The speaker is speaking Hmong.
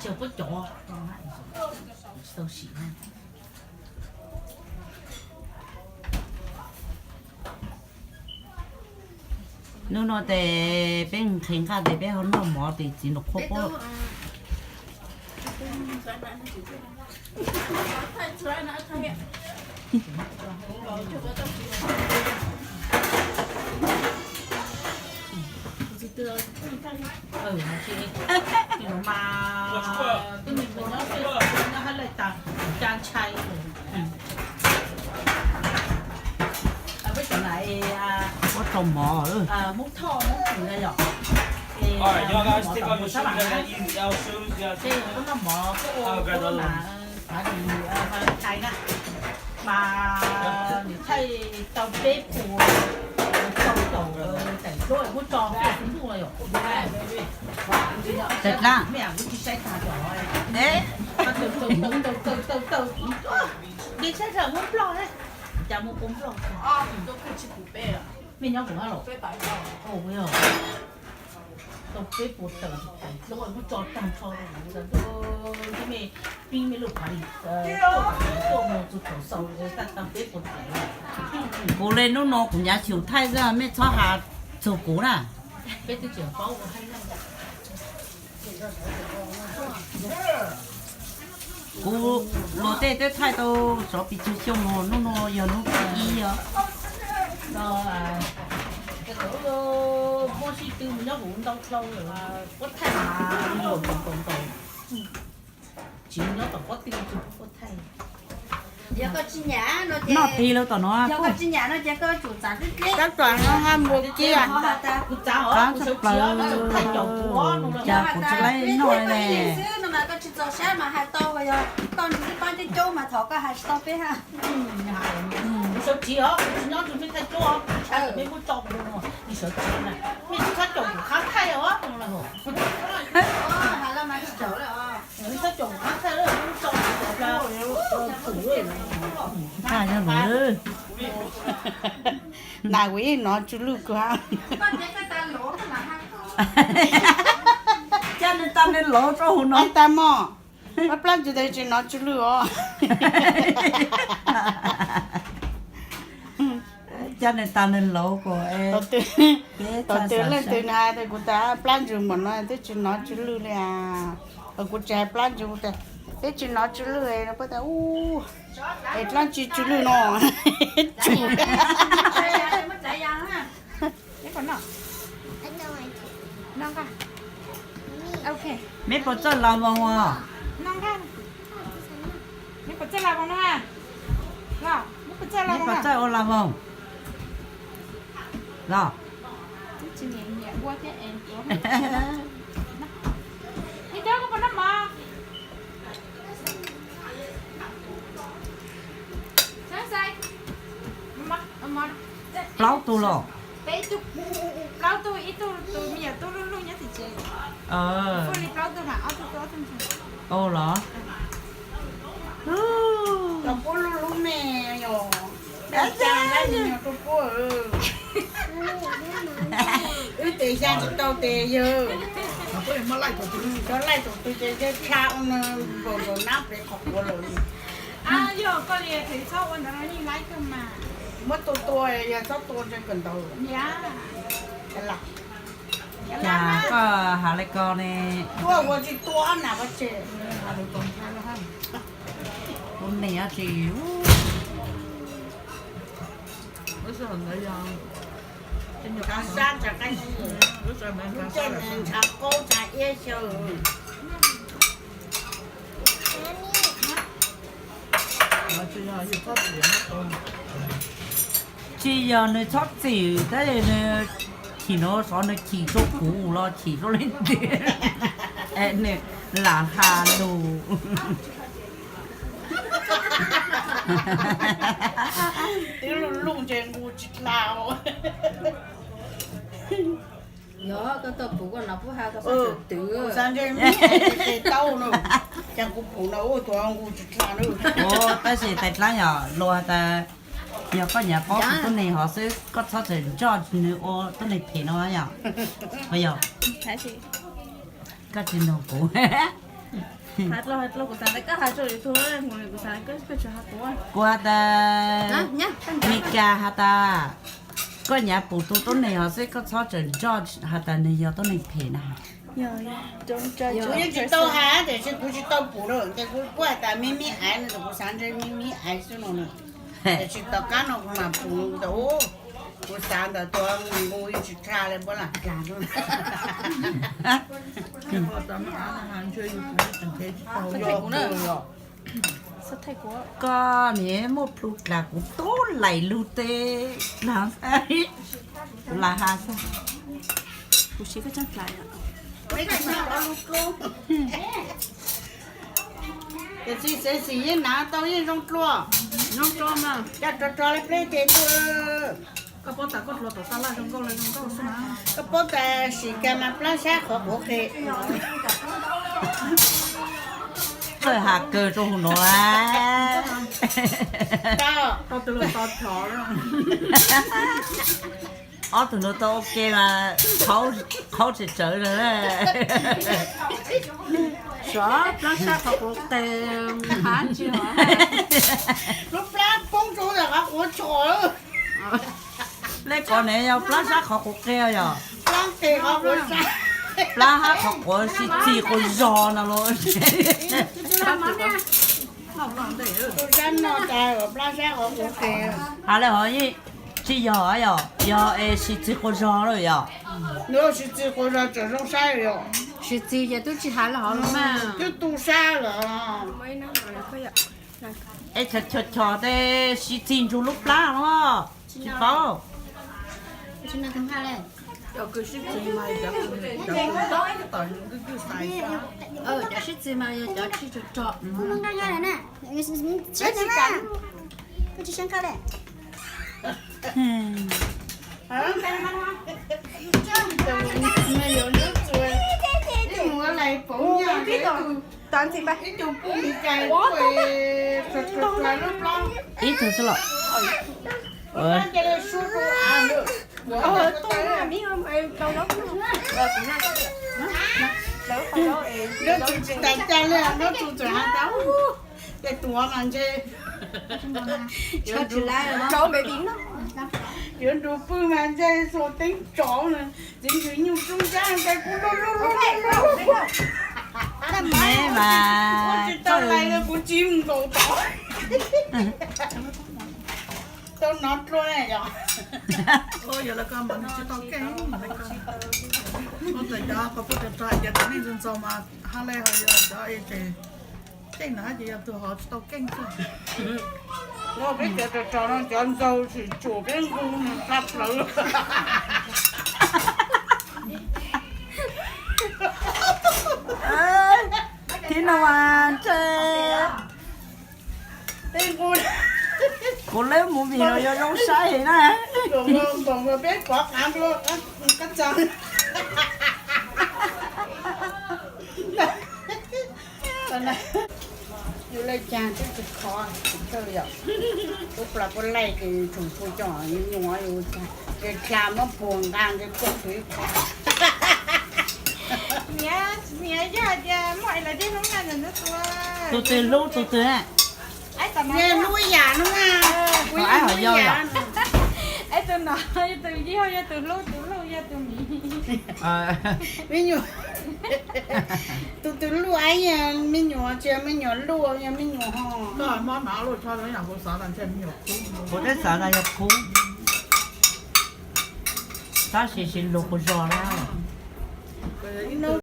Tsis puab cov, tsis tau sim na. Hnub no tes peb nqhis nqaj tes peb ho noj mov tes txiv nraug qhuab quab. Ua rau mov, mas nws thaij tau peb puas rau caum daim duab muab tso Facebook los yom. Tawm dlaab. Nqis saib sawv muab nplog, cas muab kua nplog, mej nyob kuv hab los? Tau peb puas tawm daim duab muab tso tag nrho, mej pib mej lub party tuaj mus txug thaum xaus tag tau peb puas tawm. Kuv le hnub no kuv nyav xyum thaij xwb, mej txhob has txug kuv na. Kuv luag tej twb thaij tau sov pis txug xyoo los hnub no yog hnub thib ib os. Muaj sij tw mus nyob huv ntau dlhau lawm, puab thaij mas nkaum nkaum nkaum, tsis nyob tom pob tw tsis puab thaij. Noj tig lawm tom no, tab tom no nqa mus kiag, qab tshaj plaws, cas kuv tsis laib noj le. Tag yog lawm. Nas kuv ib nov tsw lwj kag. Coj nws tau nws lov rau hauv no tas mog. Pab plab ntsis tas tsis nov tsw lwj os. Coj nws tau nws lov kom, thaum twg leej twg nws hais tas kuv tas plab ntsis mom no twb tsis nov tsw lwj li as. Kuv tsis hais plab ntsis, kuv tas twb tsis nov tsw lwj, puab tas u, es dlaab tsi tsw lwj no. Meb puas txawj las voos os? Meb puas txawj ua las voos los? Plaub tug los? Los? Puab lub lub me yog, wb tes xyaa tsis tau tes yawg, cov laij thaum twg ces yawg tshaj ua nws npaum nkaus nab pem qhov quav lawm. Muab tua tua, yog txhob tua ntshe kawm ntawv. Cas koj has le ko ne? Tua ua tsis tua na, ua tsis, ua tsis, ntshav qaub ntshav iab xyaw. Tsis yog nws txhob txwm tab sis nws chim no xyov nws chim rau kuv los chim rau leej twg, nws lam has lus. Twb luj luj ntshe nqus tsis dlha. Yog koj tau pum koj no pub ha koj xav ntshe tau no, cas kuv pum no ua tuag nqus tsis dlha na. Tab sis tais dlaab yog luag tas, yog koj nyav paub tug tuab neeg hov xwb koj txhob txawm ntsoj nws ua tuab neeg phem no yom. Yog koj tsis nug kuv. Kuv has tas, Meskas has tas, koj nyav pum tus tuab neeg ho xwb, koj txhob tseem nco has tas nws yog tuab neeg phem na. Kuv yeej tsis tau has, tiam sis kuv tsis tau pum lawm ces kuv kuj has tas me me aiv no, kuv xav ntshe me me aiv xwb no na. Tiam sis tom qab no kuv mam pum ntawd, kuv xav ntawd tus nqus yeej tsis tshaj li puab lam dlag. Koj niam muaj plhu dlag kuv tub laim lug teb, kuv lam has xwb. Tiam sis xev xim yeej hnav tau yeej zoo dlua. Coj rog rog li pleb ces tuaj. Koj paub tas sim kas mas plab sab qhov quav qe. Txawj has kawg rau hauv no a. Ob tug no tau ua ke mas qhaub tsawv tsawv lawm. Suav plab sab qhov quav qe, qab tsi. Lub plab poob rau ntawm qhov quav tshos. Lej kov ne yog plab sab qhov quav qe yog? Plab sab qhov quav sib txig quas zog no los. Tus sab no tas plab sab qhov quav qe. Has lawm ho yeej tsis yog yog, yog es sib txig quas zog lawm yog? Nws sib txig quas zog tseem zoo saib yog? Sib txig ces twb tsis has lawm hov los mas twb tu sab lawm. Es chov chov tej sib txig ntsug lub plab los tsis paub. Cov sib txig mas yog cov tsis tau rog. Ib tug xwb los. Nyob tsis tas cas li, nyob tsis tas cas, ces tuav mas ntshe yuav nrug pw mas ntshe xuas teeb tsov na, txiv ntsws nyuj sub ntsab ntshe kuv lub lub lub lub. Ua tsis tau lais li, kuv tsis nkaus tod. Tau nov dlua yog. Yog lawv ko mas nws tsis tau keej. Ua txawm cov qhov pub rog rog ces tau neej ntxov ntxov mas ha le ho yog cov es ces keej na ces yog tus hov tsis tau keej xwb. Ua peb cov rog rog no cov ntxaug tsis tsuam peb nqus nws qab plawv. Thib no mas ntshe kuv leb movie no yuav zoo saib na. Peb pov qav dua, koj txog. Yus le caag twb tsis khov, tsis txawj yom. Ub, plas puab laij ces tsoom pug coj me nyuam yus, ces dlha muab puag nqaa ntshe puag twg. Tus twg hlub tus twg? Hlub ib yam no na. Tus no yog tus yog, yog tus hlub, tus luj yog tus miv. Me nyuam, tus twg luj aib yog me nyuam, tsis yog me nyuam luj yog me nyuam ho. Kuv twb xav tas yog khub, tab sis sis lug quas zog na. Ib hnub